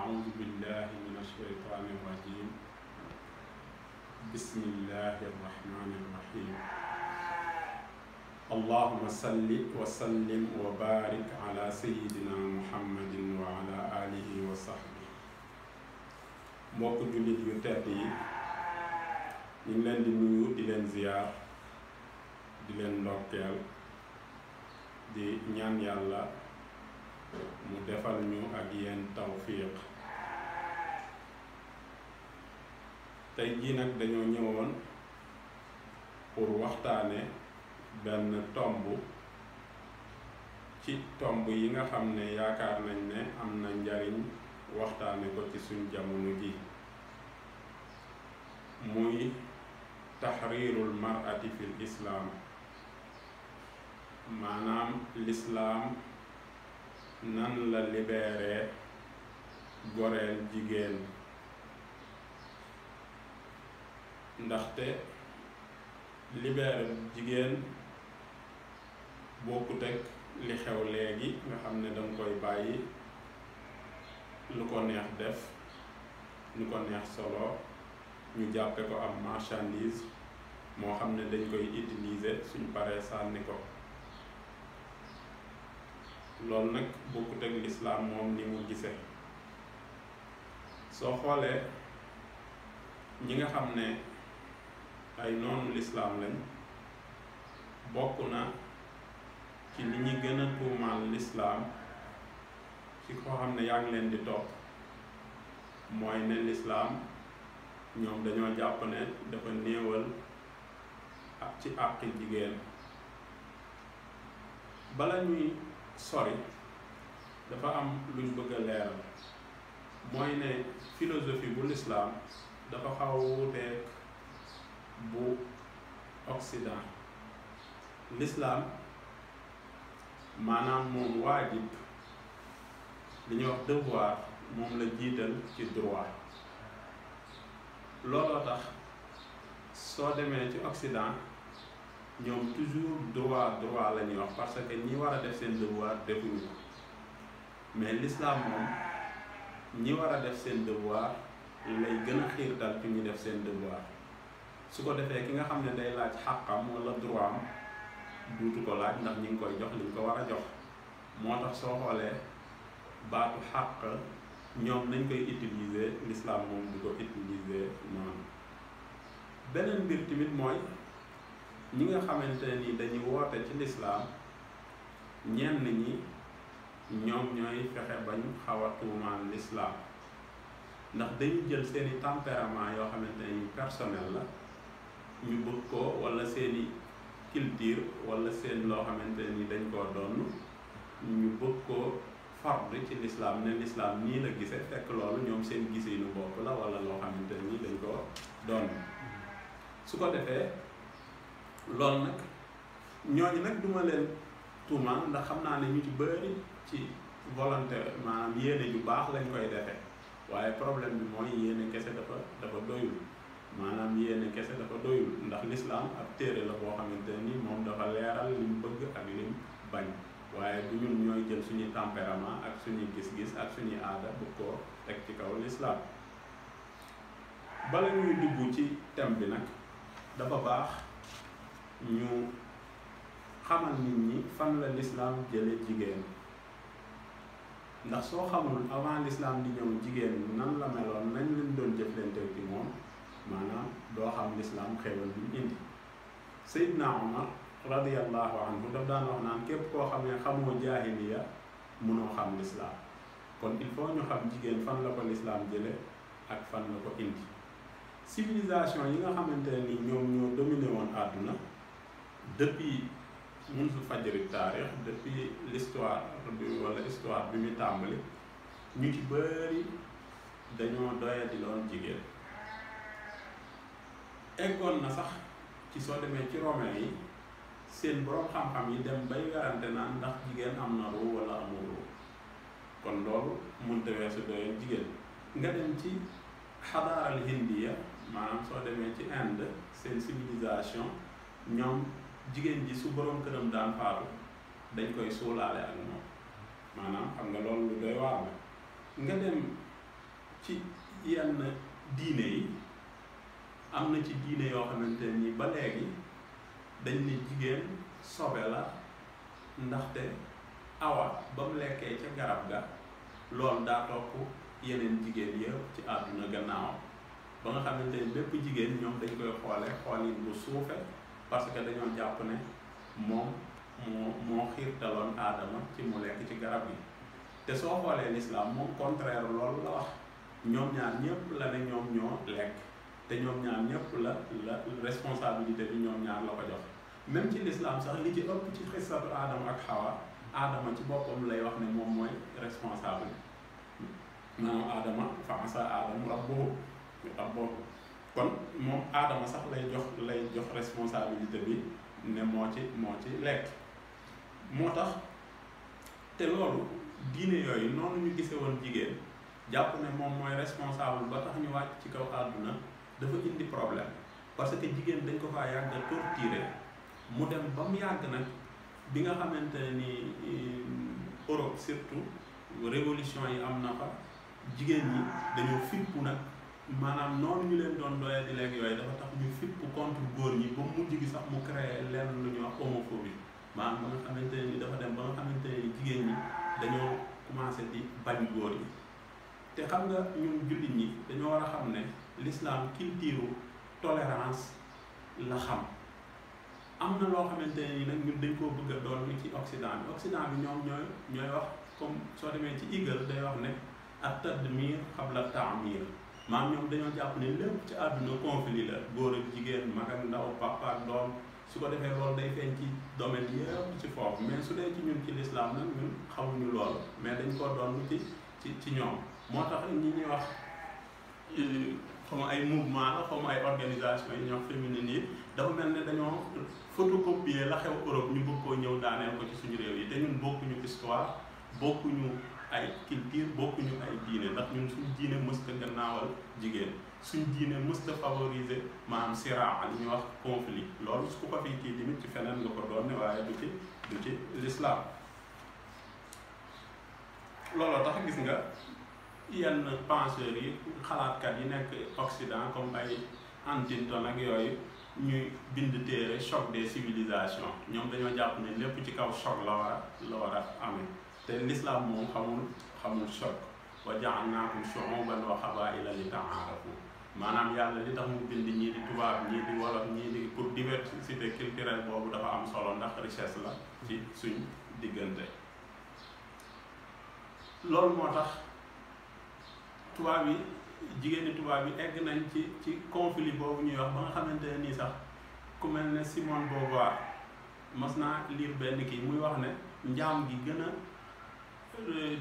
أعوذ بالله من الشيطان الرجيم بسم الله الرحمن الرحيم اللهم صل وسلم وبارك على سيدنا محمد وعلى آله وصحبه mbokk jullit yu tedd yi ñu ngi leen di nuyu di leen ziyaar di leen ndokkeel di ñaan yàlla mu defal ñu ak yéen tawfiq tey jii nag dañoo ñëwoon pour waxtaane benn tomb ci tomb yi nga xam ne yaakaar nañ ne am na njariñ waxtaane ko ci suñ jamono ji muy taxriirul mar'ati fil islaam maanaam lislaam nan la libéré goreel jigéen ndaxte libéré jigéen bokkut ak li xew léegi nga xam ne danga koy bàyyi lu ko neex def lu ko neex solo ñu jàppe ko am marchandise moo xam ne dañ koy utiliser suñ paree sànni ko loolu nag bokkut ak lislaam moom ni mu gisee soo xoolee ñi nga xam ne ay noonu lislaam lañ bokk na ci li ñuy gën a tuumaal lislaam ci koo xam ne yaa ngi leen di topp mooy ne lislaam ñoom dañoo jàpp ne dafa néewal ak ci àqi jigéen. bala ñuy sori dafa am luñ bëgg a leeral mooy ne philosophie bu lislaam dafa xaw a wuuteeg bu Occident. lislaam maanaam moom waajib li ñuy wax devoir moom la jiital ci droit. looloo tax soo demee ci Occident ñoom toujours droit la ñuy wax parce que ñi war a def seen devoir defuñu ko mais l'islam moom ñi war a def seen devoir lay gën a xiirtal ci ñu def seen devoir. su ko defee ki nga xam ne day laaj xàqam wala droit am duutu ko laaj ndax ñi ngi koy jox liñ ko war a jox. moo tax soo xoolee baatu xàq ñoom nañ koy utiliser l'islam moom du ko utiliser noonu. beneen mbir tamit mooy ñi nga xamante ni dañuy woote ci lislaam ñenn ñi ñoom ñooy fexe bañ xaw a tuumaan lislaam ndax dañu jël seeni tempérament yoo xamante ni personnel la ñu bëgg ko wala seeni culture wala seen loo xamante ni dañ koo doon ñu bëgg ko fard ci lislaam ne lislaam nii la gise fekk loolu ñoom seen gisinu bopp la wala loo xamante ni dañ ko doon. su ko defee loolu nag ñooñu nag duma leen tuumaan ndax xam naa ne ñu ci bëri ci volonté maanaam yéene ju baax lañ koy defee waaye problème bi mooy yéene kese dafa doyul maanaam yéene kese dafa doyul ndax lislaam ab téere la boo xamante ni moom dafa leeral lim bëgg ak lim bañ waaye du ñun ñooy jël suñuy tempérament ak suñuy gis-gis ak suñuy aada bu ko teg ci kaw lislaam. bala ñuy dugg ci thème bi nag dafa baax ñu xamal nit ñi fan la lislaam jële jigéen ndax soo xamul avant lislaam di ñëw jigéen nan la meloon nañ leen doon jëflante ci moom maanaam doo xam lislaam xéewal bi indi. Seydina Omar radiyallahu anhu daf daan wax naan képp koo xam ne xamoo jaahiliya mënoo xam lislaam kon il faut ñu xam jigéen fan la ko lislaam jële ak fan la ko indi. civilisation yi nga xamante ne ni ñoom ñoo dominé woon àdduna depuis munsu fajri taarix depuis l'histoire bi wala histoire bi mu tàmbali ñu ci bëri dañoo doyadi loon jigéen. eggoon na sax ci soo demee ci romain yi seen boroom xam-xam yi dem bay werante naan ndax jigéen am na ruu wala amul ruu kon loolu mënta weesu doyal jigéen. nga dem ci xadaaral hindiya maanaam soo demee ci Inde seen civilisation ñoom jigéen ji su boroom këram daan faatu dañ koy suulaale ak moom maanaam xam nga loolu lu doy waar la. nga dem ci yenn diine yi am na ci diine yoo xamante ni ba léegi dañ ne jigéen sobe la ndaxte awa ba mu lekkee ca garab ga loolu daa topp yeneen jigéen yëpp ci àdduna gannaaw ba nga xamante ni bépp jigéen ñoom dañ koy xoolin bu suufe parce que dañoo jàpp ne moom moo xiirtaloon aadama ci mu lekk ci garab gi te soo xoolee l'islam moom contraire loolu la wax ñoom ñaar ñëpp la ne ñoom ñoo lekk te ñoom ñaar ñëpp la responsabilité bi ñoom ñaar la ko jox même ci l'islam sax li ci ëpp ci xissatu aadama ak xawa aadama ci boppam lay wax ne moom mooy responsable maanaam aadama fa asa aadama rabbuhu kon moom aadama sax lay jox responsabilité bi ne moo ci lekk moo tax te loolu diine yooyu noonu ñu gise woon jigéen jàpp ne moom mooy responsable ba tax ñu wàcc ci kaw àdduna dafa indi problème parce que jigéen dañ ko faa yàgg a torturer mu dem ba mu yàgg nag bi nga xamante ni Europe surtout révolution yi am na fa jigéen ñi dañoo fippu nag maanaam noonu ñu leen doon doyee di lekk yooyu dafa tax ñu fippu contre góor ñi ba mujj gi sax mu créé lenn lu ñuy wax homophobie maanaam ba nga xamante ni dafa dem ba nga xamante ni jigéen ñi dañoo commencé di bañ góor ñi te xam nga ñun jullit ñi dañoo war a xam ne l'islam culture tolérance la xam am na loo xamante ni nag ñun dañ koo bëgg a doon ci Occident bi ñoom ñooy wax comme soo demee ci Hegel day wax ne at-tadmir qabla at-ta'mir maanaam ñoom dañoo jàpp ne lépp ci àdduna conflit la góor ak jigéen mag ak ndaw papa ak doom su ko defee loolu day feeñ ci domaine yëpp ci foofu mais su dee ci ñun ci l'islam nag ñun xamuñu loolu mais dañ koo doon ci ñoom moo tax ñi ñuy wax comme ay mouvement la comme ay organisation yi ñoo féminine yi dafa mel ne dañoo photocopier la xew Europe ñu bëgg koo ñëw daaneel ko ci suñu réew yi te ñun bokkuñu histoire bokkuñu ay culture bokkuñu ay diine ndax ñun suñu diine mësta gannaawal jigéen suñu diine mësta favoriser maanaam siraa li ñuy wax conflit loolu su ko fi kii tamit ci feneen nga ko doon ne waaye du ci l'islam looloo tax gis nga yenn penseurs yi xalaatkat yi nekk Occident comme ay Huntington ak yooyu ñuy bind téere choc des civilisations ñoom dañoo jàpp ne lépp ci kaw choc la war a amee te l'islam moom xamul choc wa ja'alnaakum shu'uban wa qabaa'ila li ta'aarafu maanaam yàlla li tax mu bind ñii di tubaab ñii di wolof ñii di pour diversité culturelle boobu dafa am solo ndax richesse la ci suñ diggante loolu moo tax tubaab yi jigéeni tubaab yi egg nañ ci conflit boobu ñuy wax ba nga xamante ne nii sax ku mel ne Simone Beauvoir mas naa lire benn kii muy wax ne njaam gi gën a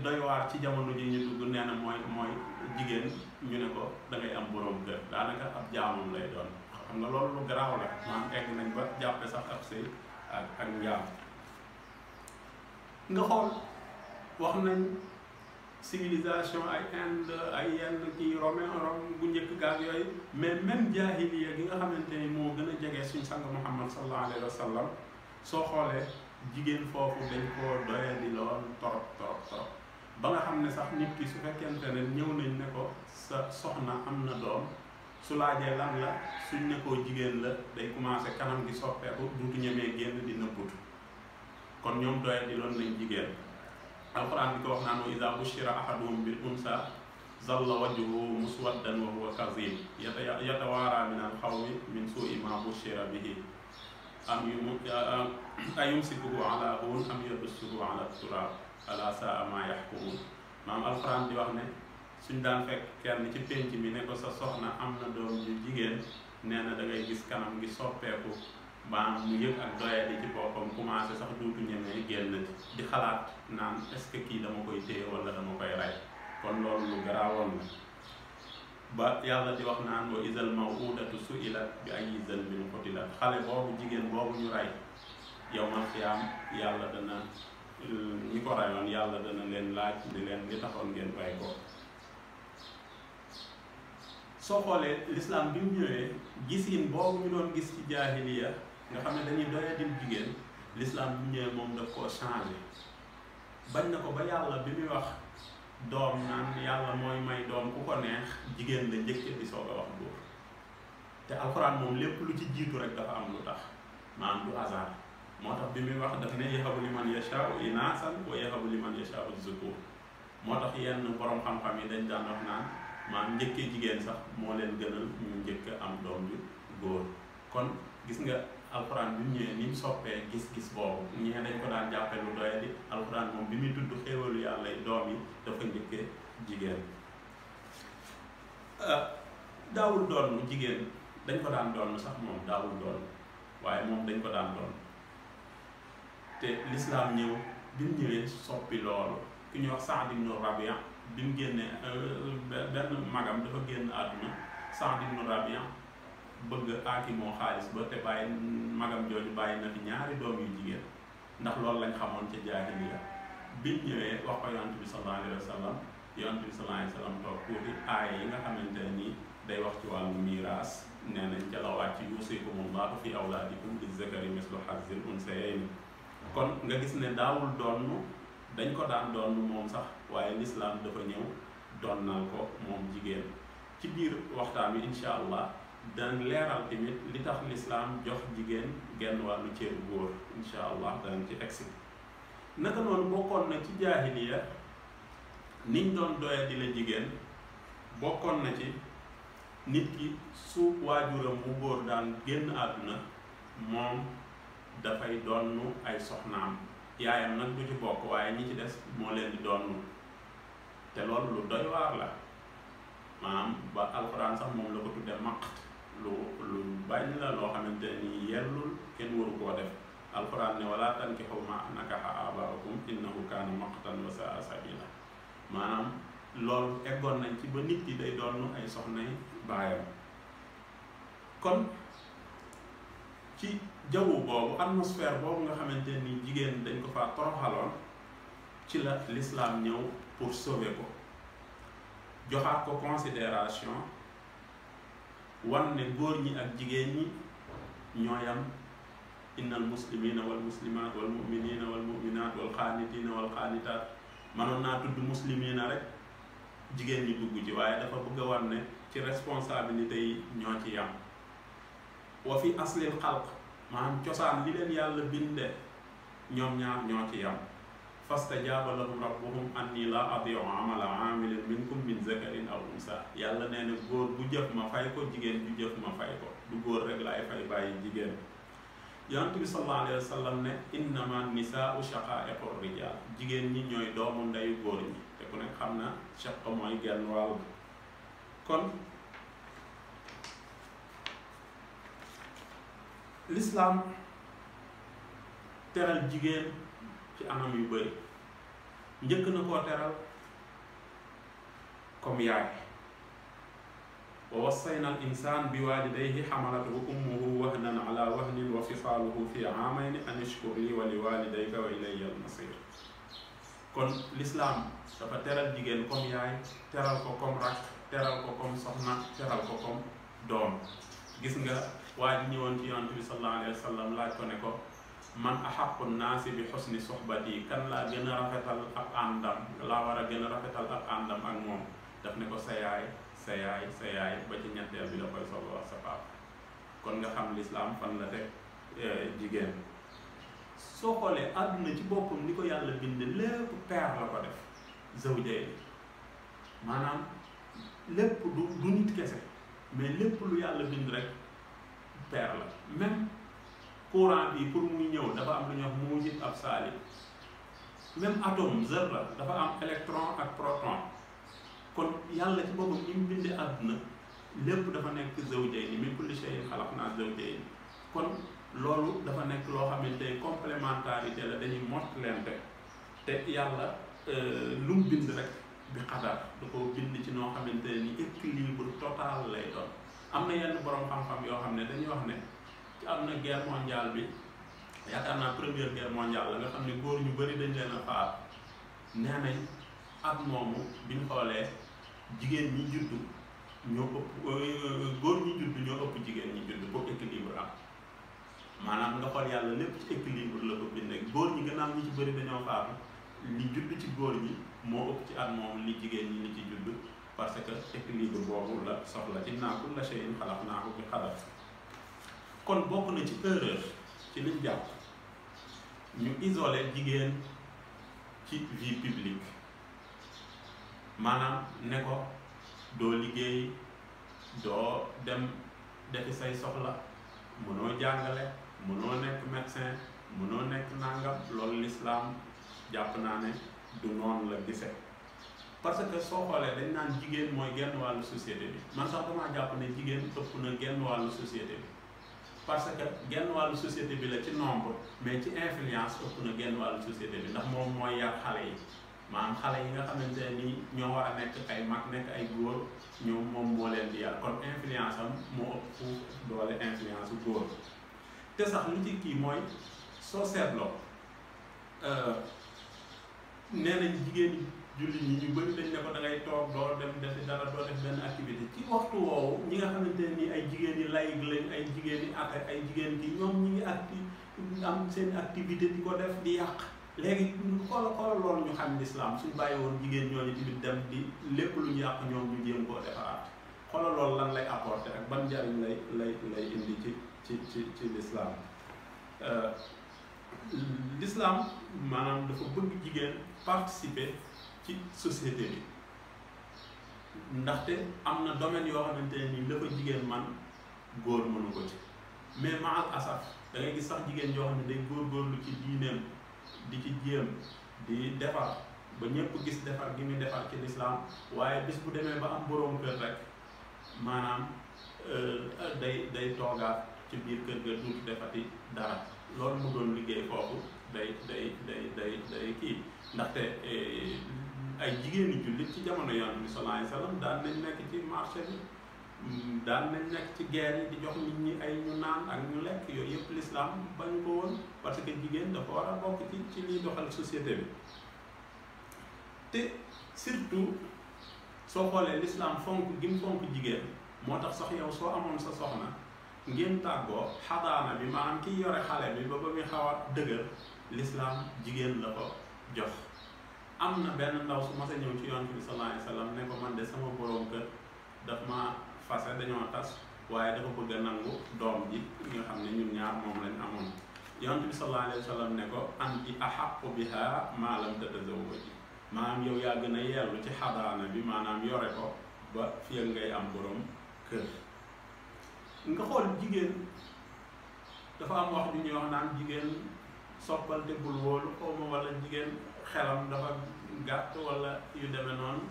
doy waar ci jamono ji ñu dugg nee na mooy jigéen ñu ne ko da ngay am borom kër daanaka ab jaamam lay doon xam nga loolu lu garaaw la maanaam egg nañ ba jàppe sax ab sëy ak njaam nga xool wax nañ civilisation ay Inde ay yenn ci Rome bu njëkk gaal yooyu mais même jaahiliya gi nga xamante ni moo gën a jege suñ sang Muhammad sallallahu alayhi wa sallam soo xoolee jigéen foofu dañ koo doye di lool torop ba nga xam ne sax nit ki su fekkente ne ñëw nañ ne ko sa soxna am na doom su laajee lan la suñ ne koo jigéen la day commencé kanam gi soppeeku duutu ñemee génn di nëbbutu kon ñoom doye di loon nañ jigéen alquran bi ko wax naan wa iza bushira ahaduhum bil unsa zalla wajhuhu muswaddan wa huwa kazim yatawaara min al xawmi min su'i ma bushira bihi ayumsikuhu ala hun am yadussuhu ala turab ala saa ma yaxkumun maam alquran di wax ne suñ daan fekk kenn ci pénc mi ne ko sa soxna am na doom ju jigéen nee na da ngay gis kanam gi soppeeku maanaam mu yëg ak doyadi ci boppam commencé sax duutu ñemee génn di xalaat naan est-ce que kii dama koy téye wala dama koy rey kon loolu lu garaawoon la ba yàlla di wax naan wa izal maw'udatu su'ilat bi ayyi dhanbin qutilat xale boobu jigéen boobu ñu rey yawmal qiyaam yàlla dana ñi ko reyoon yàlla dana leen laaj di leen li taxoon ngeen rey ko soo xoolee l'islam bi mu ñëwee gisin boobu ñu doon gis ci jaahiliya nga xam ne dañuy doyadil jigéen l'islam bi mu ñëwee moom daf koo changé bañ na ko ba yàlla bi muy wax doom naan yàlla mooy may doom ku ko neex jigéen la njëkk di soog a wax góor te alxuraan moom lépp lu ci jiitu rek dafa am lu tax maanaam du hasard moo tax bi muy wax daf ne yahabu liman yashaa'u inaasan wa yahabu liman yashaa'u zukuur moo tax yenn borom xam-xam yi dañ daan wax naan maanaam njëkkee jigéen sax moo leen gënal ñu njëkk am doom ju góor kon gis nga alxuraan bi mu ñëwee ni mu soppee gis-gis boobu ñee dañ ko daan jàppe lu doyadi alxuraan moom bi muy tudd xéewalu yàlla doom yi dafa njëkkee jigéen daawul doon jigéen dañ ko daan doon sax moom daawul doon waaye moom dañ ko daan doon te lislaam ñëw bi mu ñëwee soppi loolu ki ñuy wax Saad ibn Rabia bi mu génnee benn magam dafa génn àdduna Saad ibn Rabia bëgg aaki moo xaalis ba te bàyyi magam jooju bàyyi na fi ñaari doom yu jigéen ndax loolu lañ xamoon ca jaahiliya bi mu ñëwee wax ko yonent bi sallallahu alayhi wa sallam yonent bi sallallahu alayhi wa sallam toog tuuti aaya yi nga xamante ne nii day wax ci wàllu miiraas nee nañ ca la wàcc yuusikumullahu fi awlaadikum lizzakari mislu hazzil unsayayni kon nga gis ne daawul doon dañ ko daan doon moom sax waaye lislaam dafa ñëw doonnal ko moom jigéen ci biir waxtaan wi incha allah danañ leeral tamit li tax lislaam jox jigéen genn wàllu ceebu góor incha allah danañ ci egsi naka noonu bokkoon na ci jaahiliya niñ doon doya di la jigéen bokkoon na ci nit ki su waajuram bu góor daan génn àdduna moom dafay donnu ay soxnaam yaayam nag du ci bokk waaye ñi ci des moo leen di donnu te loolu lu doy waar la maanaam ba alxuraan sax moom la ko tudde maqt lu bañ la loo xamante ni yellul kenn waru koo def alxuraan ne wala tankihu ma nakaha abaakum innahu kaana maqtan wa saa sabila maanaam loolu eggoon nañ ci ba nit ki day donnu ay soxnay baayam kon ci jawwu boobu atmosphère boobu nga xamante ni jigéen dañ ko faa toroxaloon ci la l'islam ñëw pour sauver ko joxaat ko considération wan ne góor ñi ak jigéen ñi ñooyam innal muslimina wal muslimat wal muminina wal muminat wal xaanitina wal xaanitaat mënoon naa tudd muslimina rek jigéen ñi dugg ci waaye dafa bëgg a wan ne ci responsabilité yi ñoo ci yam wa fi aslil xalq maanaam cosaan li leen yàlla binde ñoom ñaar ñoo ci yam fastajaaba lahum rabbuhum anni la adiu amala amilin minkum min zakarin aw unsa yàlla nee na góor bu jëf ma fay ko jigéen bu jëf ma fay ko du góor rek laay fay bàyyi jigéen yonent bi sallallahu alayhi wa sallam ne innama nisaau shaqaiqu rijal jigéen ñi ñooy doomu ndeyu góor ñi te ku nekk xam na shaq mooy genn wàll kon l'islam teral jigéen ci anam yu bëri njëkk na koo teral comme yaay wa wassayna al insaan bi waalidayhi xamalatuhu ummuhu wahnan ala wahnin wa fisaaluhu fi aamayni an ishkur li wa li waalidayka wa ilayya al masir kon l'islam dafa teral jigéen comme yaay teral ko comme rak teral ko comme soxna teral ko comme doom gis nga waa ji ñëwoon ci yonent bi sallallahu alayhi wa sallam laaj ko ne ko man ahaqqu naasi bi xusni soxbati kan laa gën a rafetal ak àndam laa war a gën a rafetal ak àndam ak moom daf ne ko sa yaay sa yaay sa yaay ba ci ñetteel bi la koy soog a wax sa papa kon nga xam lislaam fan la teg jigéen soo xoolee àdduna ci boppam ni ko yàlla bind lépp paire la ko def zawjayni maanaam lépp du nit kese mais lépp lu yàlla bind rek paire la même courant bi pour muy ñëw dafa am lu ñuy wax muujib ab saali même atome zarra dafa am électron ak proton kon yàlla ci boppam ni mu bindee àdduna lépp dafa nekk zawjayni min kulli shay'in khalaqna zawjayni kon loolu dafa nekk loo xamante ne complémentarité la dañuy mottalante te yàlla lu mu bind rek bi xadar da ko bind ci noo xamante ne ni équilibre total lay doon am na yenn borom xam-xam yoo xam ne dañuy wax ne ci am na guerre mondiale bi yaakaar naa première guerre mondiale la nga xam ne góor ñu bëri dañ leen a faat nee nañ at moomu bi ñu xoolee jigéen ñi juddu ñoo ëpp góor ñi juddu ñoo ëpp jigéen ñi juddu pour équilibre am maanaam nga xool yàlla lépp ci équilibre la ko bindee góor ñi gannaaw ñi ci bëri dañoo faatu li juddu ci góor ñi moo ëpp ci at moom li jigéen ñi li ci judd parce que équilibre boobu la soxla innaa kulla shay'in xalaqnaahu bi qadar. kon bokk na ci erreur ci liñ jàpp ñu isolé jigéen ci vie publique maanaam ne ko doo liggéey doo dem defi say soxla mënoo jàngale mënoo nekk médecin mënoo nekk nangam loolu l'islam jàpp naa ne du noonu la gise parce que soo xoolee dañ naan jigéen mooy genn wàllu société bi man sax damaa jàpp ne jigéen ëpp na genn wàllu société bi parce que genn wàllu société bi la ci nombre mais ci influence ëpp na genn wàllu société bi ndax moom mooy yar xale yi maanaam xale yi nga xamante ne ni ñoo war a nekk ay mag nekk ay góor ñoom moom moo leen di yar kon influence am moo ëpp fu doole influence góor te sax li ci kii mooy soo seetloo nee nañ jigéen julli ñi ñu bëri dañ ne ko da ngay toog doo dem defi dara doo def benn activité ci waxtu woowu ñi nga xamante ne ni ay jigéen yi laïc lañ ay jigéen yi atte ay jigéen ki ñoom ñi ngi am seen activité di ko def di yàq léegi xoola loolu ñu xam l'islam suñ bàyyi woon jigéen ñooñu tamit dem di lépp lu ñu yàq ñoom ñu jéem koo defaraat xoola loolu lan lay apporter ak ban njariñ lay indi ci l'islam l'islam maanaam dafa bëgg jigéen participer ci société bi ndaxte am na domaine yoo xamante ne nii la fa jigéen man góor mënu ko ci mais maal asaf da ngay gis sax jigéen yoo xam ne day góorgóorlu ci diineem di ci jéem di defar ba ñëpp gis defar gi muy defar ci l'islam waaye bis bu demee ba am boroom kër rek maanaam day toogaat ci biir kër ga duutu defati dara loolu mu doon liggéey foofu day kii ndaxte ay jigéeni jullit ci jamono Yonent bi sallallahu alayhi wasallam daan nañ nekk ci marché bi daan nañ nekk ci guerre yi di jox nit ñi ay ñu naan ak ñu lekk yooyu yëpp l'islam bañu ko woon parce que jigéen dafa war a bokk ci liy doxal société bi te surtout soo xoolee l'islam fonk gi mu fonk jigéen moo tax sax yow soo amoon sa soxna ngeen tàggoo xadaana bi maanaam kiy yore xale bi ba muy xaw a dëgër l'islam jigéen la ko jox. am na benn ndaw su mas a ñëw ci Yonent bi sallallahu alayhi wasallam ne ko man de sama borom kër daf ma fase dañoo tas waaye dafa bëgg a nangu doom ji nga xam ne ñun ñaar moom lañ amoon Yonent bi sallallahu alayhi wasallam ne ko anti ahaqqu biha ma lam tatazawwaji maanaam yow yaa gën a yellu ci xadaana bi maanaam yore ko ba fii ngay am borom kër. nga xool jigéen dafa am wax ju ñuy wax naan jigéen soppal te bul wóolu xawma wala jigéen xelam dafa gàtt wala yu demee noonu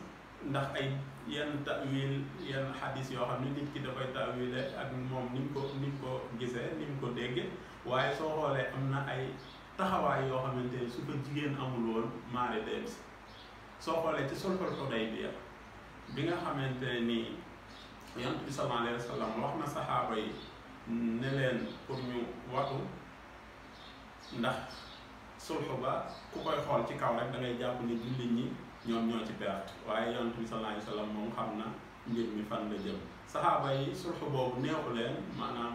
ndax ay yenn ta'wil yenn xadis yoo xam ne nit ki dafay ta'wile ak moom ni mu ko gisee ni mu ko déggee waaye soo xoolee am na ay taxawaay yoo xamante ne su ko jigéen amul woon maare dem si soo xoolee ci sulhul Hudaybiya bi nga xamante ne nii Yonent bi sallallahu alayhi wa sallam wax na saxaaba yi ne leen pour ñu watu ndax sulhu ba ku koy xool ci kaw rek da ngay jàpp ni jullit ñi ñoom ñoo ci perte waaye Yonent bi sallallahu alayhi wa sallam moom xam na mbir mi fan la jëm saxaaba yi sulhu boobu neexu leen maanaam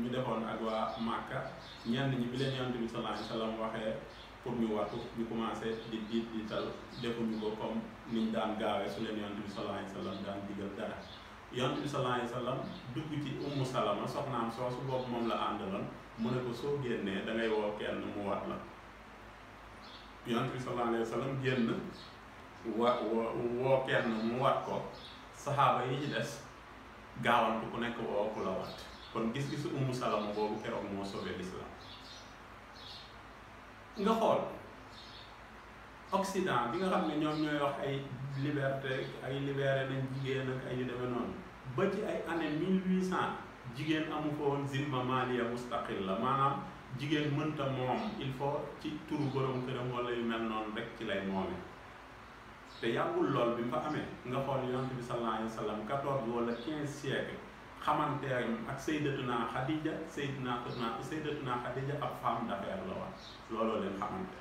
ñu defoon ak waa Màkka ñenn ñi bi leen Yonent bi sallallahu alayhi wa sallam waxee pour ñu watu ñu commencé di tal defuñu ko comme niñ daan gaawee su leen Yonent bi sallallahu alayhi wa sallam daan digal dara Yonent bi sallallahu alayhi wa sallam dugg ci Ummu Salama soxnaam soosu boobu moom la àndaloon mu ne ko soo génnee da ngay woo kenn mu wat la Yonent bi sallallahu alayhi wa sallam génn woo kenn mu wat ko saxaaba yi ci des gaawantu ku nekk woo ku la wat kon gis-gisu Ummu Salama boobu keroog moo sauvé l'islam nga xool Occident bi nga xam ne ñoom ñooy wax ay liberté ay libéré nañ jigéen ak ay yu demee noonu ba ci ay année 1800 jigéen amu ko woon zimma maliya mustaqil la maanaam jigéen mënta moom il faut ci turu borom këram wala yu mel noonu rek ci lay moome te yàggul lool bi mu fa amee nga xool Yonent bi sallallahu alayhi wa sallam 14 wala 15 siècle xamante ak Sayyidatuna Khadija ab femme d'affaires la woon looloo leen xamante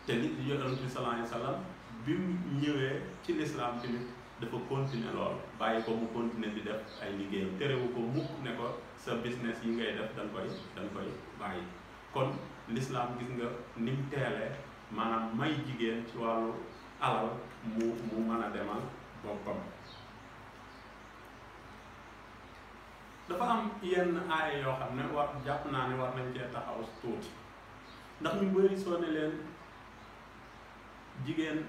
te nit Yonent bi sallallahu alayhi wa sallam bi mu ñëwee ci l'islam tamit dafa continuer lool bàyyi ko mu continuer di def ay liggéeyam terewu ko mukk ne ko sa business yi ngay def da nga koy bàyyi kon l'islam gis nga ni mu teelee maanaam may jigéen ci wàllu alal mu mën a demal boppam. dafa am yenn aaya yoo xam ne war jàpp naa ne war nañ cee taxaw tuuti ndax ñu bëri soo ne leen jigéen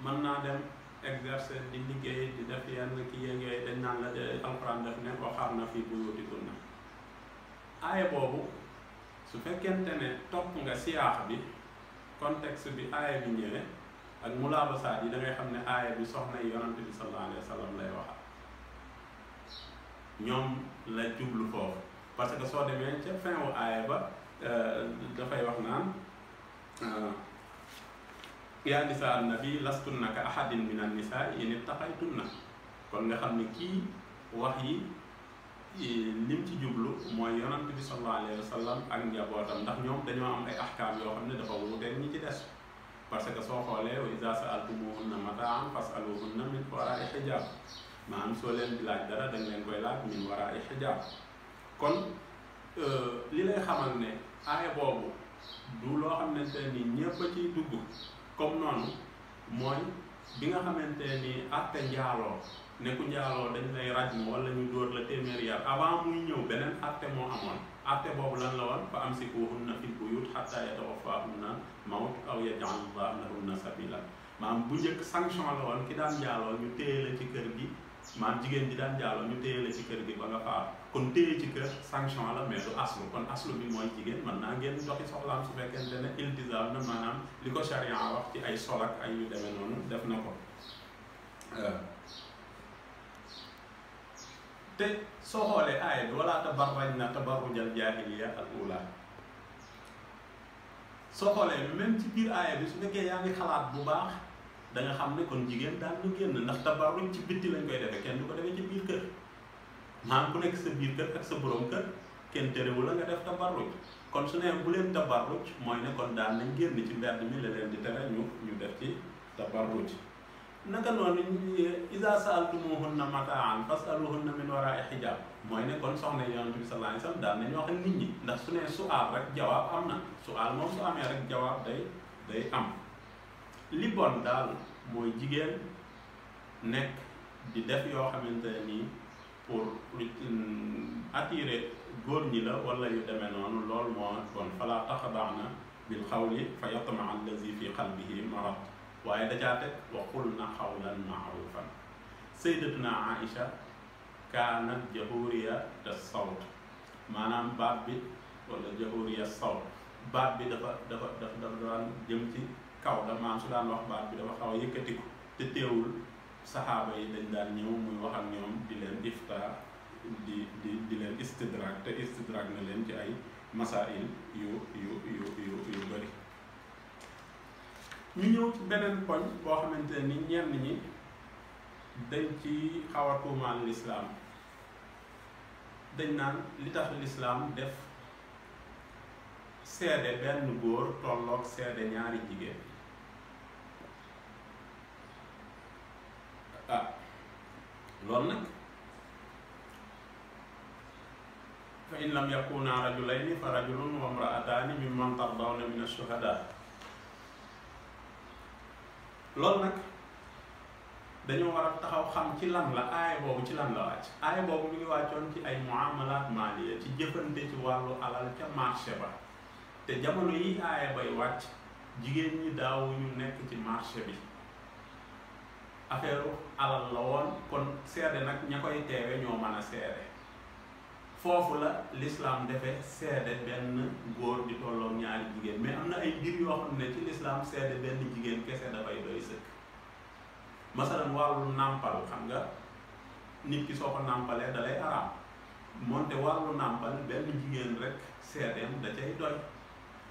mën naa dem exercer di liggéey di def yenn ki yooyu dañ naan la de alxuraan def ne waxarna fii buyuutikunna. aaya boobu su fekkente ne topp nga siyaax bi contexte bi aaya bi ñëwee ak mulaabasaat yi da ngay xam ne aaya bi soxna yi yonante bi sallallahu alayhi wa sallam lay waxal ñoom la jublu foofu parce que soo demee ca fin wu aaya ba dafay wax naan yaa nisaa nabi lastunna ka ahadin min an nisaa in ittaqaytunna. kon nga xam ne kii wax yi lim ci jublu mooy yonante bi sallallahu alayhi wa sallam ak njabootam ndax ñoom dañoo am ay ahkaam yoo xam ne dafa wuuteeg ñi ci des parce que soo xoolee wa iza sa'altumuhunna mataa'an fas'aluhunna min waraa'i hijaab maanaam soo leen di laaj dara dañ leen koy laaj min waraa'i hijaab. kon li lay xamal ne aaya boobu du loo xamante ni ñëpp a ciy dugg comme noonu mooy bi nga xamante ni àtte njaaloo ne ku njaaloo dañ lay rajmu wala ñu dóor la téeméeri yar avant muy ñëw beneen àtte moo amoon. àtte boobu lan la woon fa amsikuhunna fil buyut hatta yatawaffahunna mawt aw yaj'al Allahu lahunna sabila. maanaam bu njëkk sanction la woon ki daan njaaloo ñu téye la ci kër gi maanaam jigéen ji daan njaaloo ñu téye la ci kër gi ba nga faatu kon téye ci kër sanction la mais du aslu kon aslu bi mooy jigéen mën naa ngeen doxi soxlaam su fekkente ne iltizaam na maanaam li ko charia wax ci ay sol ak ay yu demee noonu def na ko. te soo xoolee aaya bi wala tabarrajna tabarrujal jaahiliya al ula soo xoolee même ci biir aaya bi su fekkee yaa ngi xalaat bu baax da nga xam ne kon jigéen daan ñu génn ndax tabarruj ci bitti lañ koy defee kenn du ko defee ci biir kër maanaam ku nekk sa biir kër ak sa borom kër kenn terewu la nga def tabarruj kon su ne bu leen tabarruj mooy ne kon daan nañ génn ci mbedd mi la leen di tere ñu def ci tabarruj. naka noonu iza sa'altumuhunna mataa'an fas'aluhunna min waraa'i hijaab mooy ne kon soxna Yonent bi sallallahu alayhi wa sallam daan nañu wax ak nit ñi ndax su ne su'aal rek jawaab am na su'aal moom su amee rek jawaab day am. li bon daal mooy jigéen nekk di def yoo xamante ne nii pour attirer góor ñi la wala yu demee noonu loolu moo bon falaa taxda'na bil qawli fa yatma'a allazi fi qalbihi marad waaye dajaa teg wa qulna qawlan ma'rufan. sayyidatuna Aïcha kaanat jahuriya as-sawt maanaam baat bi wala jahuriya as-sawt baat bi dafa daan jëm ci kaw da maanaam su daan wax baat bi dafa xaw a yëkkatiku te teewul saxaaba yi dañ daan ñëw muy wax ak ñoom di leen ifta di leen istidrak te istidrak na leen ci ay masail yu bëri. ñu ñëw ci beneen poñ boo xamante ni ñenn ñi dañ ci xaw a tuumaal lislaam dañ naan li tax lislaam def seede benn góor tolloog seede ñaari jigéen. loolu nag fa in lam yakuna rajulayni fa rajulun wa imra'atani mimman tardawna min ash-shuhada. loolu nag dañoo war a taxaw xam ci lan la aaya boobu ci lan la wàcc. aaya boobu mi ngi wàccoon ci ay muamalat maliya ci jëfante ci wàllu alal ca marché ba te jamono yi aaya bay wàcc jigéen ñi daawuñu nekk ci marché bi affaire alal la woon kon seede nag ña koy teewe ñoo mën a seede foofu la l'islam defee seede benn góor di tolloog ñaari jigéen mais am na ay mbir yoo xam ne ci l'islam seede benn jigéen kese dafay doy sëkk. masalan wàllu nàmpal xam nga nit ki soo ko nàmpalee da lay araam moonte wàllu nàmpal benn jigéen rek seedeem da cay doy.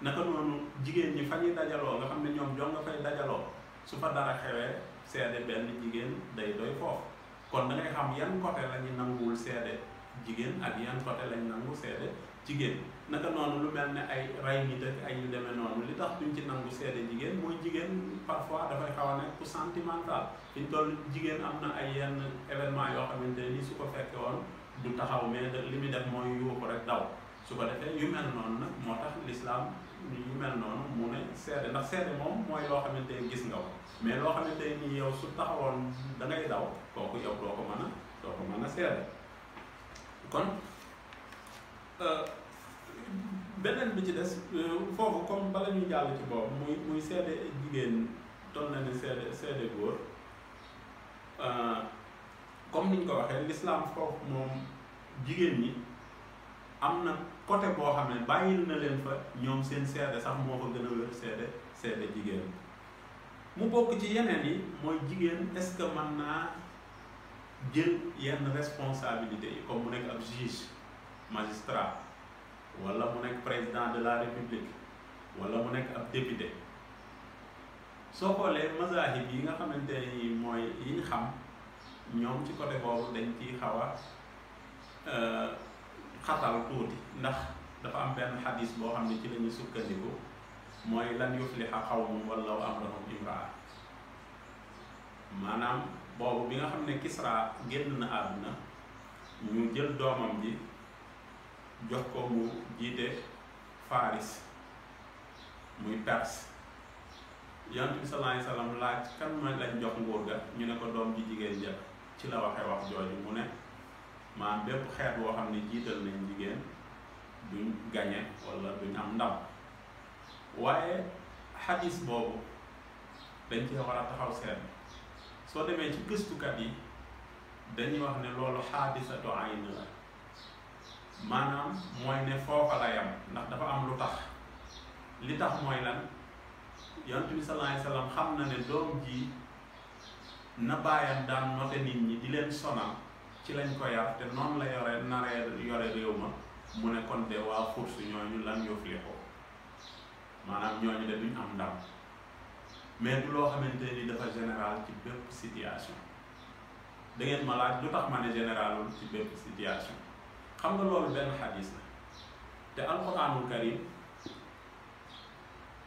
naka noonu jigéen ñi fa ñuy dajaloo nga xam ne ñoom joo nga fay dajaloo su fa dara xewee seede benn jigéen day doy foofu kon da ngay xam yan côté la ñu nanguwul seede jigéen ak yan côté lañ nangu seede jigéen. naka noonu lu mel ne ay ray nit ak ay yu demee noonu li tax duñ ci nangu seede jigéen mooy jigéen parfois dafay xaw a nekk ku sentimental fi ñu toll jigéen am na ay yenn événement yoo xamante ni su ko fekkee woon du taxaw mais li muy def mooy yuuxu rek daw su ko defee yu mel noonu nag moo tax l'islam yu mel noonu mu ne seede ndax seede moom mooy loo xamante ni gis nga ko mais loo xamante ni yow su taxawoon da ngay daw kooku yow doo ko mën a seede kon beneen bi ci des foofu comme bala ñuy jàll ci boobu muy seede jigéen toll na ni seede góor comme niñ ko waxee l'islam foofu moom jigéen ñi am na côté boo xam ne bàyyil na leen fa ñoom seen seede sax moo fa gën a wér seede jigéen mu bokk ci yeneen yi mooy jigéen est-ce que mën naa jël yenn responsabilité yi comme mu nekk ab juge magistrat wala mu nekk président de la république wala mu nekk ab député soo xoolee mazahib yi nga xamante ni mooy yi ñu xam ñoom ci côté boobu dañ ciy xaw a xatal tuuti ndax dafa am benn xadis boo xam ne ci la ñuy sukkandiku mooy lan yufliha qawmun wallaw amrahum imraa maanaam boobu bi nga xam ne Kisra génn na àdduna ñu jël doomam ji jox ko mu jiite Faris muy Perse yonent bi sallallahu alayhi wasallam laaj kan mooy lañ jox nguur ga ñu ne ko doom ji jigéen ja ci la waxee wax jooju mu ne maanaam bépp xeet boo xam ne jiital nañ jigéen duñ gañe wala duñ am ndam waaye xadis boobu dañ cee war a taxaw seet soo demee ci gëstukat yi dañuy wax ne loolu xaadisatu ayn la maanaam mooy ne foofa la yam ndax dafa am lu tax li tax mooy lan yonent bi sallallahu alayhi wasallam xam na ne doom ji na bàyyam daan note nit ñi di leen sonal ci lañ ko yar te noonu la yore réew ma mu ne kon de waa force ñooñu lan yuflihu maanaam ñooñu de duñ am ndam mais du loo xamante ni dafa général ci bépp situation da ngeen ma laaj lu tax ma ne généralul ci bépp situation xam nga loolu benn xadis la te alquranul karim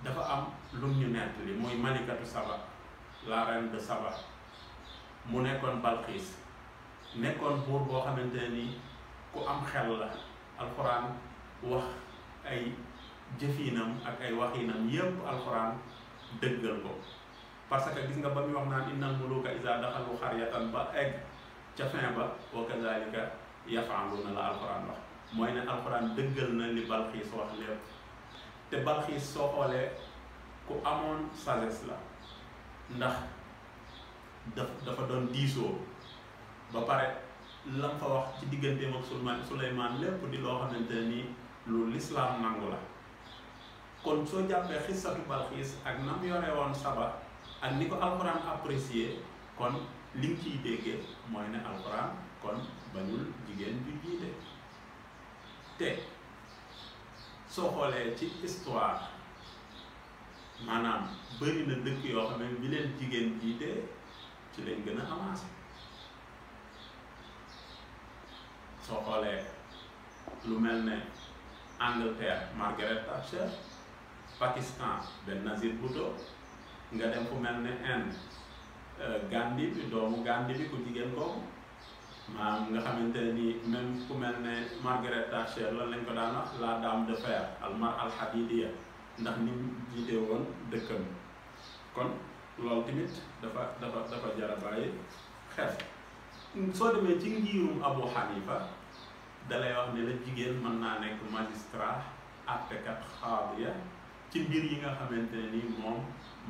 dafa am lum ñu nettali muy malikatu Saba la reine de Saba mu nekkoon Balxiis nekkoon buur boo xamante ni ku am xel la alquran wax ay jëfinam ak ay waxinam yépp alquran dëggal ko parce que gis nga ba muy wax naan innal muluka iza daxalu xaryatan ba egg ca fin ba wa kazalika yaf'aluna la alquran wax mooy ne alquran dëggal na li Balxiis wax lépp te Balxiis soo xoolee ku amoon sagesse la ndax dafa doon diisoo ba pare lam fa wax ci digganteem ak Suleymaan lépp di loo xamante ni lu lislaam nangu la kon soo jàppee xissatu Balxiis ak nam yore woon Saba ak ni ko alquran apprécié kon li nga ciy déggee mooy ne alquran kon bañul jigéen ju jiite te soo xoolee ci histoire maanaam bëri na dëkk yoo xam ne bi leen jigéen jiite ci lañ gën a avancé soo xoolee lu mel ne Angleterre Margaret Thatcher Pakistan Benazir Bhutto nga dem fu mel ne Inde Gandhi bi doomu Gandhi bi ku jigéen kooku maanaam nga xamante ne nii même ku mel ne Margaret Thatcher lan lañ ko daan wax la dame de fer al hadidiya ndax ni mu jiite woon dëkkam kon loolu tamit dafa jar a bàyyi xel soo demee ci ngirum Abu Hanifa dalay wax ne la jigéen mën naa nekk magistrat àttekat xaadiya ci mbir yi nga xamante ne nii moom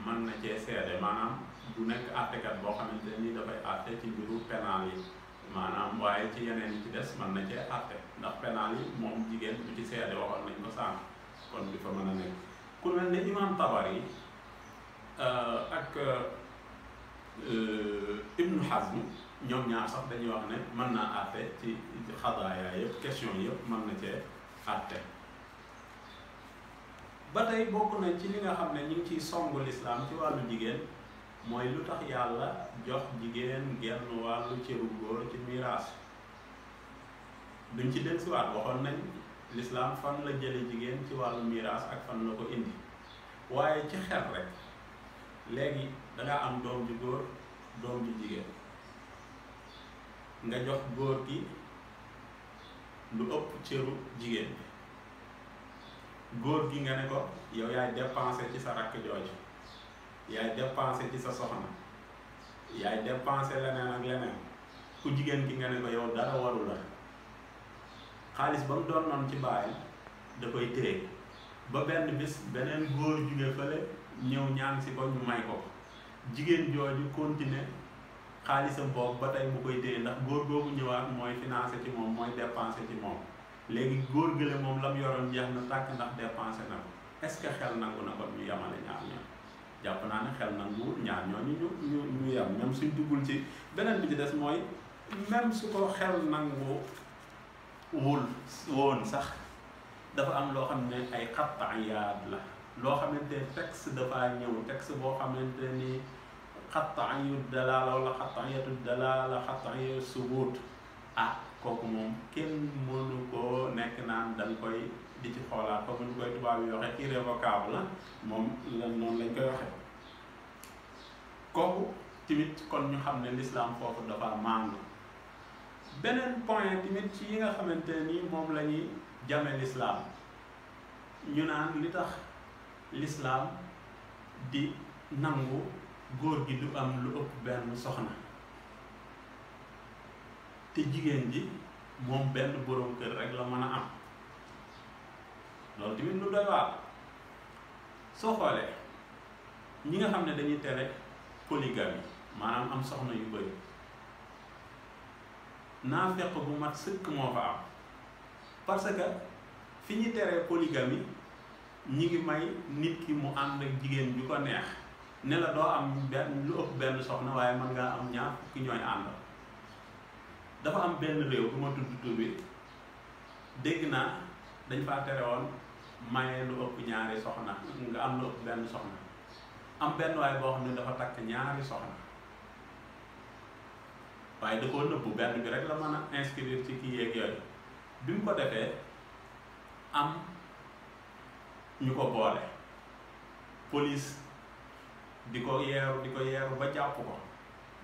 mën na cee seede maanaam du nekk àttekat boo xamante ne nii dafay àtte ci mbiru pénal yi maanaam waaye ci yeneen yi ci des mën na cee àtte ndax pénal yi moom jigéen du ci seede waxoon nañ ko sànq kon di fa mën a nekk ku mel ne imam Tabari ak Ibnu Hazm ñoom ñaar sax dañuy wax ne mën naa àtte ci xadaaya yëpp question yëpp mën na cee àtte ba tey bokk na ci li nga xam ne ñu ngi ciy songu lislaam ci wàllu jigéen mooy lu tax yàlla jox jigéen genn wàllu cëru góor ci miraas duñ ci dellusiwaat waxoon nañ lislaam fan la jële jigéen ci wàllu miraas ak fan la ko indi waaye ci xel rek léegi dangaa am doom ju góor doom ju jigéen nga jox góor gi lu ëpp cëru jigéen bi góor gi nga ne ko yow yaay dépensé ci sa rakk jooju, yaay dépensé ci sa soxna, yaay dépensé leneen ak leneen. ku jigéen ki nga ne ko yow dara waru la, xaalis ba mu doon noonu ci baay da koy téye ba benn bis beneen góor jóge fële ñëw ñaan si ko ñu may ko, jigéen jooju continuer xaalisam boobu ba tey mu koy téye ndax góor googu ñëwaat mooy financé ci moom, mooy dépensé ci moom. léegi góor gële moom la mu yoroon jeex na tàkk ndax dépensé na ko. est-ce que xel nangu na ko ñu yemale ñaar ñoom? jàpp naa ne xel nanguwul ñaar ñooñu ñu yem, même suñ duggul ci beneen bi ci des mooy même su ko xel nangu wul woon sax dafa am loo xam ne ay xattaayaat la, loo xamante ne texte dafa ñëw, texte boo xamante ni xattaayu dalaala wala xattaayatu dalaala xattaayatu subut, kooku moom kenn mënu koo nekk naan dañ koy di ci xoolaat comme ni koy tubaab yi waxee irrévocable la, moom lan noonu lañ koy waxee. kooku tamit kon ñu xam ne l'islam foofu dafa maandu. beneen point tamit ci yi nga xamante ni moom la ñuy jame l'islam, ñu naan li tax l'islam di nangu góor gi du am lu ëpp benn soxna te jigéen ji moom benn borom kër rek la mën a am. loolu tamit lu doy waar. soo xoolee ñi nga xam ne dañuy tere polygamie maanaam am soxna yu bëri, naafeq bu mat sëkk moo fa am, parce que fi ñu teree polygamie ñi ngi may nit ki mu ànd ak jigéen ju ko neex, ne la doo am benn lu ëpp benn soxna waaye mën ngaa am ñaar ki ñooy ànd. dafa am benn réew bu ma tudd tur bi, dégg naa dañ faa tere woon maye lu ëpp ñaari soxna, nga am lu ëpp benn soxna. am benn waaye boo xam ne dafa takk ñaari soxna waaye da koo nëbbu, benn bi rek la mën a inscrire ci kii yeeg yooyu. bi mu ko defee am ñu ko boole, police di ko yeeru ba jàpp ko.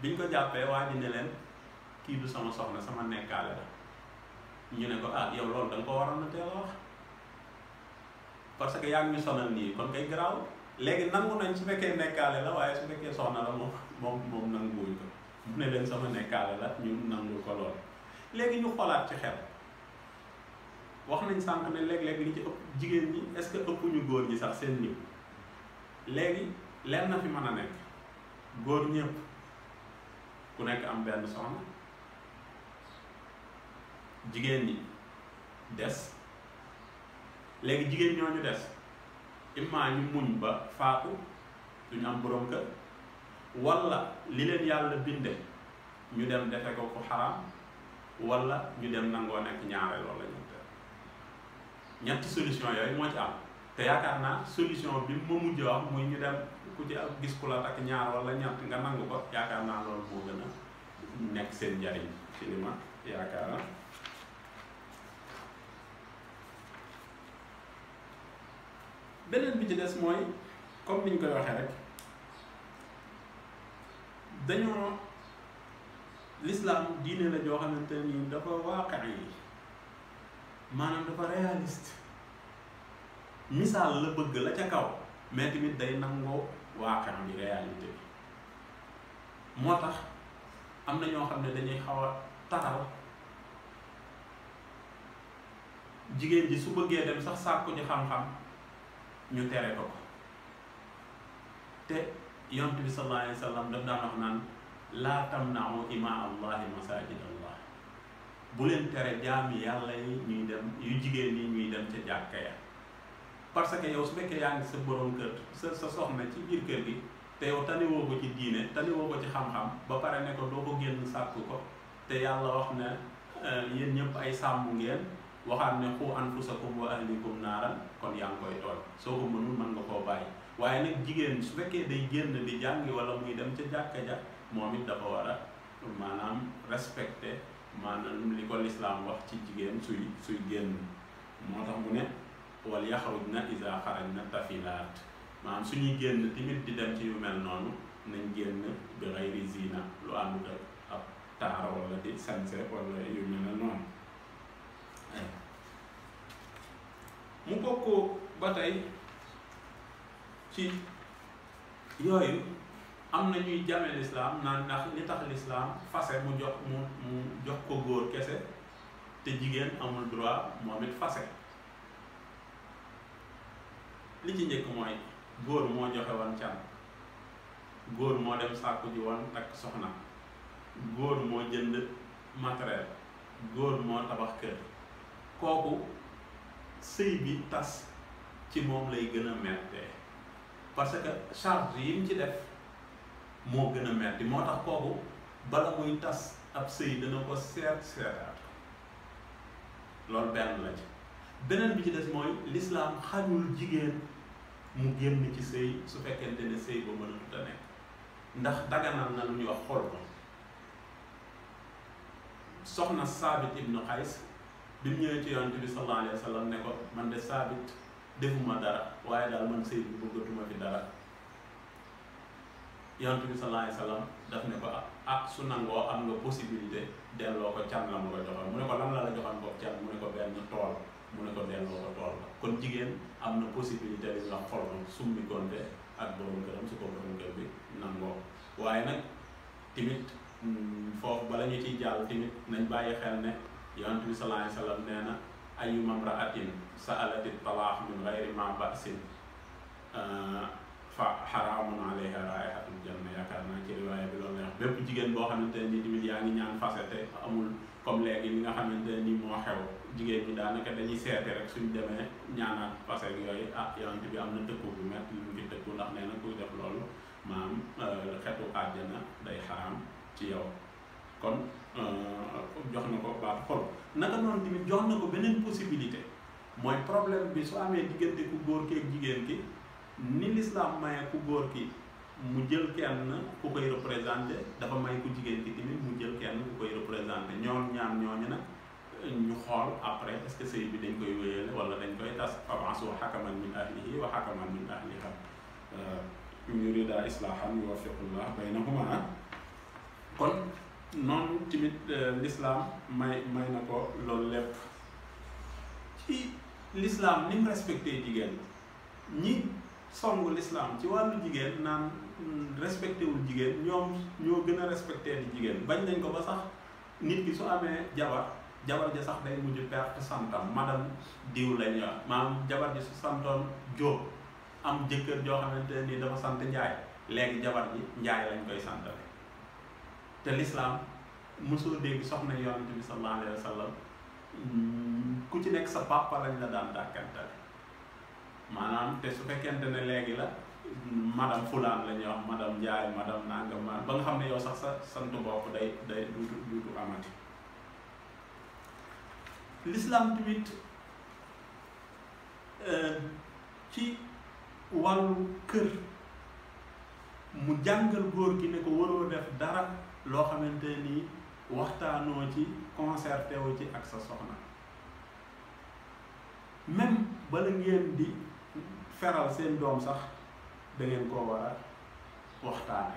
biñ ko jàppee waa ji ne leen kii du sama soxna, sama nekkaale la. ñu ne ko yow loolu da nga ko waroon na teel a wax, parce que yaa ngi ñu sonal nii kon kay garaaw. léegi nangu nañ su fekkee nekkaale la, waaye su fekkee soxna la moom nanguwuñ ko. mu ne leen sama nekkaale la, ñu nangu ko lool. léegi ñu xoolaat ci xel, wax nañ sànq ne léeg-léeg li ci ëpp jigéen ñi est-ce que ëpp ñu góor ñi sax seen niveau. léegi leen na fi mën a nekk, góor ñëpp ku nekk am benn soxna, jigéen ñi des. léegi jigéen ñooñu des imma ñu muñ ba faatu duñu am borom kër, wala li leen yàlla binde ñu dem defe ko ku xaraam, wala ñu dem nangoo nekk ñaareel wala ñetti solution yooyu moo ci am. te yaakaar naa solution bi ma mujj wax muy ñu dem ku ci gis ku la takk ñaar wala ñett nga nangu ko, yaakaar naa loolu moo gën a nekk seen njariñ ci li ma yaakaar. beneen bi ci des mooy comme niñ koy waxee rek, dañoo l'islam diine la joo xamante ni dafa waaqi yi, maanaam dafa réaliste. misaal la bëgg la ca kaw, mais tamit day nangoo waaqi bi réalité bi. moo tax am na ñoo xam ne dañuy xaw a taral jigéen ji su bëggee dem sax sàkku ji xam-xam ñu tere ko. te yonent bi sallallahu alayhi wa sallam daf daan wax naan laa tamna'u imaa allahi masajid allah, bu leen tere jaami yàlla yi ñuy dem, yu jigéen yi ñuy dem ca jàkka ya. parce que yow su fekkee yaa ngi sa borom kër sa soxna ci biir kër gi, te yow taniwoo ko ci diine, taniwoo ko ci xam-xam, ba pare ne ko doo ko génn sàkku ko, te yàlla wax ne yéen ñëpp ay sàmm ngeen, waxaat ne qu anfusakum wa ahlikum naaran, kon yaa ngi koy tooñ. soo ko mënul mën nga koo bàyyi. waaye nag jigéen su fekkee day génn di jàngi wala muy dem ca jàkka ja, moom it dafa war a maanaam respecté maanaam li ko lislaam wax ci jigéen suy génn. moo tax mu ne wal yaxrujna iza xarajna tafilaat, maanaam suñuy génn tamit di dem ci yu mel noonu nañ génn bi xayri zina, lu àndut ak ab taar wala di sanse wala yu mel noonu. mu bokk ba tey ci yooyu am na ñuy jame lislaam naan ndax li tax lislaam fase mu jox ko góor kese te jigéen amul droit moom it fase. li ci njëkk mooy góor moo joxe woon can, góor moo dem sàkku ji woon takk soxna, góor moo jënd matériel, góor moo tabax kër. kooku sëy bi tas ci moom lay gën a mettee parce que charge yi mu ci def moo gën a metti. moo tax kooku bala muy tas ab sëy dana ko seetaat. loolu benn la ci. beneen bi ci des mooy l'islam xañul jigéen mu génn ci sëy su fekkente ne sëy ba mënatut a nekk, ndax daganal na lu ñuy wax xol ko. soxna Saabit ibnu Xays bi mu ñëwee ci yonent bi sallallahu alayhi wa sallam ne ko man de Saabit defuma dara waaye daal man sëy bi bëggatuma fi dara. yonent bi sallallahu alayhi wa sallam daf ne ko su nangoo am nga possibilité delloo ko can la mu ko joxoon. mu ne ko lan la la joxoon ko can, mu ne ko benn tool, mu ne ko delloo ko tool ba. kon jigéen am na possibilité li nga xol ko summi konte ak borom këram su ko borom kër bi nangoo. waaye nag timit foofu bala ñu ciy jàll timit nañ bàyyi xel ne yonent bi sallallahu alayhi wa sallam nee na ayyuma imra'atin sa'alati talaax min ghayri ma ba'sin fa xaraamun alayha raihatul janna. yaakaar naa ci riwaaya bi loolu la wax. bépp jigéen boo xamante ne ni tamit yaa ngi ñaan fase te amul comme léegi li nga xamante ne ni moo xew, jigéen ñi daanaka dañuy seete rek suñ demee ñaanaat fase ak yooyu yonent bi am na tëkku bu metti lu mu ci tëkku, ndax nee na kuy def loolu maam xetu àjjana day xaraam ci yow. kon jox na ko baat xol. naka noonu tamit jox na ko beneen possibilité mooy problème bi su amee diggante ku góor ki ak jigéen ki, ni l'islam maye ku góor ki mu jël kenn ku koy représenté, dafa may ku jigéen ki tamit mu jël kenn ku koy représenté. ñoom ñaar ñooñu nag ñu xool après est-ce que sëy bi dañ koy wéyale wala dañ koy tas. fab'asu hakaman min ahlihi wa hakaman min ahliha in yurida islahan yuwaffiqullah baynahuma. kon noonu tamit l'islam may na ko loolu lépp. ci l'islam ni mu respecté jigéen, ñi songu l'islam ci wàllu jigéen naan respecté wul jigéen, ñoom ñoo gën a respecté di jigéen. bañ nañ ko ba sax nit ki su amee jabar ja sax day mujj perte santam. madame diw lañ wax, maanaam jabar ji su santoon Jóob am jëkkër joo xamante ni dafa sant Njaay, léegi jabar ji Njaay lañ koy santale. te l'islam mosoo dégg soxna yonent bi sallallahu alayhi wa sallam ku ci nekk sa papa lañ la daan dàkkantale. maanaam te su fekkente ne léegi la madame fulaan la ñuy wax, madame Njaay, madame nangam, ba nga xam ne yow sax sa sant bopp day duutu amati. l'islam tamit ci wàllu kër mu jàngal góor gi ne ko waroo def dara loo xamante ni waxtaanoo ci concerté wu ci ak sa soxna. même bala ngeen di feral seen doom sax da ngeen koo war a waxtaane.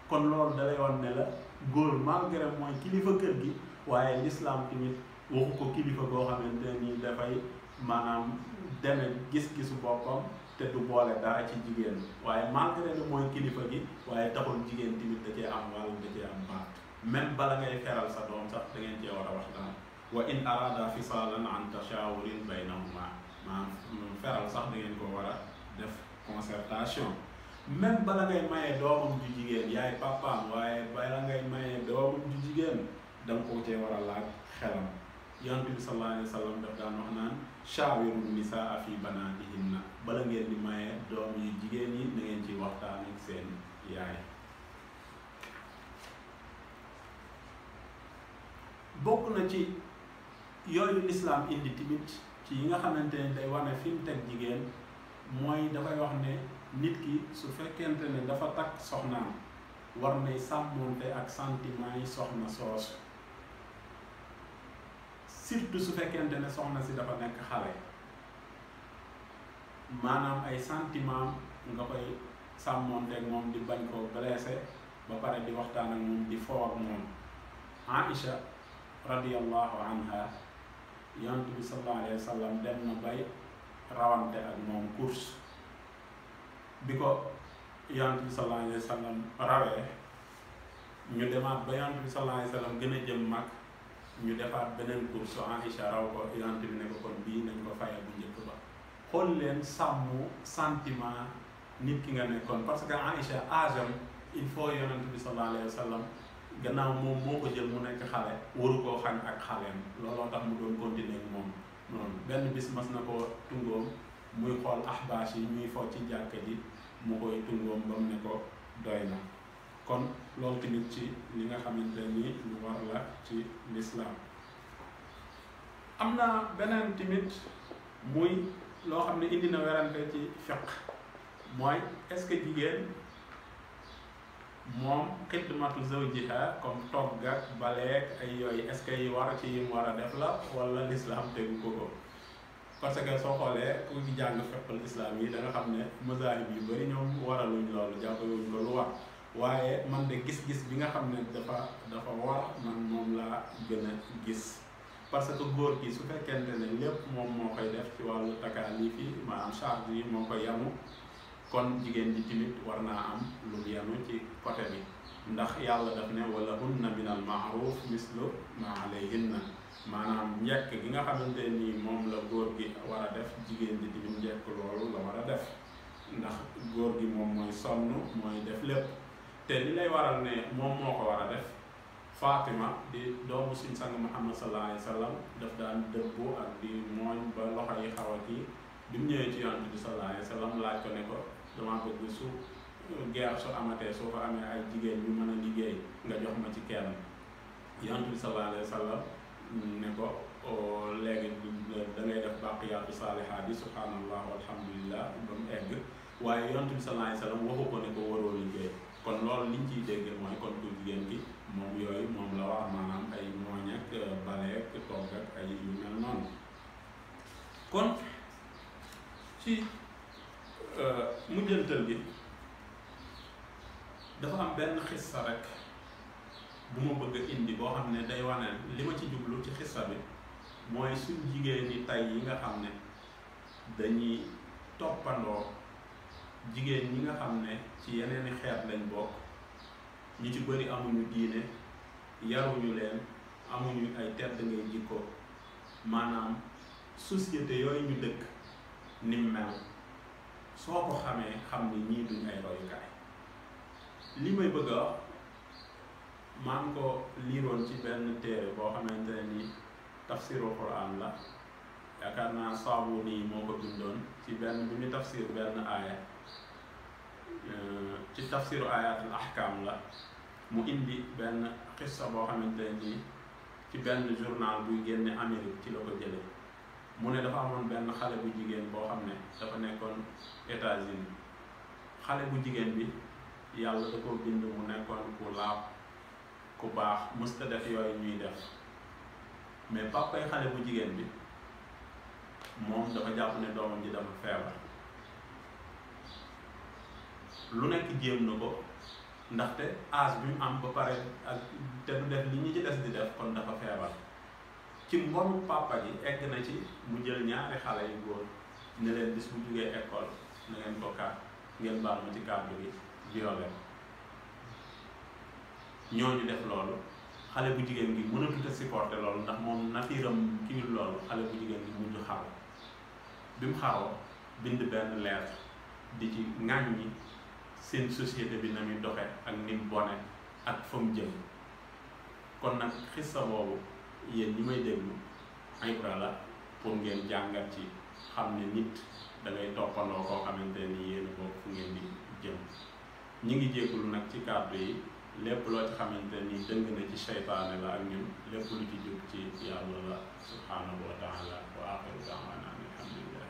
kon loolu dalay wan ne la góor malgré mooy kilifa kër gi, waaye l'islam tamit waxu ko kilifa goo xamante ni dafay maanaam deme gis-gisu boppam te du boole dara ci jigéen. waaye malgré ne mooy kilifa gi, waaye taxul jigéen tamit da cee am wàll, da cee am baat. même bala ngay feral sa doom sax da ngeen cee war a waxtaan. wa in arada fisalan an tashawurin baynahuma, maanaam feral sax da ngeen ko war a def concertation. même bala ngay maye doomam ju jigéen, yaay papaam, waaye bala ngay maye doomam ju jigéen da nga ko cee war a laaj xelam. yonent bi sallallahu alayhi wa sallam daf daan wax naan shaawiru nisaa fi banaatihinna, bala ngeen di maye doom yu jigéen yi na ngeen ci waxtaan ak seen yaay. bokk na ci yooyu l'islam indi tamit ci yi nga xamante ne day wane fi mu teg jigéen, mooy dafay wax ne nit ki su fekkente ne dafa takk soxnaam war nay sàmmonte ak sentiment yi soxna soosu. surtout su fekkente ne soxna si dafa nekk xale, maanaam ay sentiment nga koy sàmmonteeg moom, di bañ koo blessé, ba pare di waxtaan ak moom, di foo ak moom. Aïcha radiyallahu anha, yonent bi sallallahu alayhi wa sallam dem na bay rawante ak moom course bi ko yonent bi sallallahu alayhi wa sallam rawee ñu demaat ba yonent bi sallallahu alayhi wa sallam gën a jëm mag ñu defaat beneen course Aïcha raw ko yonent bi ne ko kon bii nañ ko fayal bu njëkk ba. xool leen sàmm sentiment nit ki nga nekkoon parce que Aïcha âge am il faut yonent bi sallallahu alayhi wa sallam gannaaw moom moo ko jël mu nekk xale waru koo xañ ak xaleem looloo tax mu doon continuer ak moom noonu. benn bis mas na ko tungoom muy xool ahbash yi ñuy fo ci jàkka ji mu koy tungoom ba mu ne ko doy na. kon loolu tamit ci li nga xamante ni lu war la ci lislaam. am na beneen tamit muy loo xam ne indi na werante ci fiqh mooy est-ce que jigéen moom xidmatu zawjiha comme togg ak baleek ay yooyu est-ce que yi war ci yim war a def la wala lislaam tegu ko parce que soo xoolee ku ngi jàng fiqhul islam yi da nga xam ne mazahib yu bari ñoom waraluñ loolu jàppewuñ ko lu war waaye man de gis-gis bi nga xam ne dafa war man moom laa gën a gis parce que góor gi su fekkente ne lépp moom moo koy def ci wàllu takaalif yi maanaam charge yi moo koy yanu kon jigéen ji tamit war naa am lu yanu ci côté bi ndax yàlla daf ne wala hunna min al ma'ruf mislu ma alayhinna maanaam njekk gi nga xamante ni moom la góor gi war a def jigéen ji tamit njekk loolu la war a def ndax góor gi moom mooy sonn mooy def lépp te li lay waral ne moom moo ko war a def Fatima di doomu suñ sang Muhammad sallallahu alayhi wa sallam daf daan dëbbu ak di mooñ ba loxo yi xaw a kii bi mu ñëwee ci yonent bi sallallahu alayhi wa sallam laaj ko ne ko dama bëgg su guerre su amatee soo ko amee ay jigéen ñu mën a liggéey nga jox ma ci kenn yonent bi sallallahu alayhi wa sallam ne ko léegi da ngay def baqiyaatu saalihaat yi subhanallah walhamdulillah ba mu egg waaye yonent bi sallallahu alayhi wa sallam waxu ko ne ko waroo liggéey kon loolu liñ ciy dégg mooy kon ku jigéen gi moom yooyu moom la war maanaam ay mooñ ak baleek togg ak ay yu mel noonu. kon ci mujjantal bi dafa am benn xissa rek bu ma bëgg a indi boo xam ne day wane li ma ci jublu ci xissa bi mooy suñ jigéen ñi tey yi nga xam ne dañuy toppandoo jigéen ñi nga xam ne ci yeneeni xeet lañ bokk ñu ci bëri amuñu diine yaruñu leen amuñu ay tedd ngay jikko maanaam société yooyu ñu dëkk ni mel soo ko xamee xam ni ñii duñ ay royukaay li may bëgg a wax maa ngi ko liiroon ci benn téere boo xamante ne ni tafsiru Quran la yaakaar naa Saabuni moo ko bindoon ci benn bi mu tafsir benn aaya ci tafsiru ayatul ahkam la mu indi benn xissa boo xamante ne ni ci benn journal buy génne Amérique ci la ko jële mu ne dafa amoon benn xale bu jigéen boo xam ne dafa nekkoon États-Unis xale bu jigéen bi yàlla da ko bind mu nekkoon ku laab ku baax mësta def yooyu ñuy def mais papay xale bu jigéen bi moom dafa jàpp ne doomam ji dafa feebar lu nekk jéem na ko ndaxte âge bi mu am ba pare ak te du def li ñu ci des di def kon dafa feebar ci mbonu papa ji egg na ci mu jël ñaari xale yu góor ne leen bis bu jugee école na ngeen ko kaat ngeen baal ma ci kàddu gi violé ñooñu def loolu xale bu jigéen gi mënatut a supporter loolu ndax moom natiiram kii loolu xale bu jigéen gi mujj xaru bi mu xaroo bind benn lettre di ci ŋàññi seen société bi na muy doxe ak ni mu bone ak fa mu jëm kon nag xissa boobu yéen ñi may déglu ibra la pour ngeen jàngat ci xam ne nit da ngay toppandoo koo xamante ni yéen bokk fu ngeen di jëm ñi ngi jéggulu nag ci kàddu yi lépp loo ci xamante ni dëng na ci seytaane la ak ñun lépp lu ci jub ci yàlla la subhanahu wa taala wa axiru da'wana alhamdulillah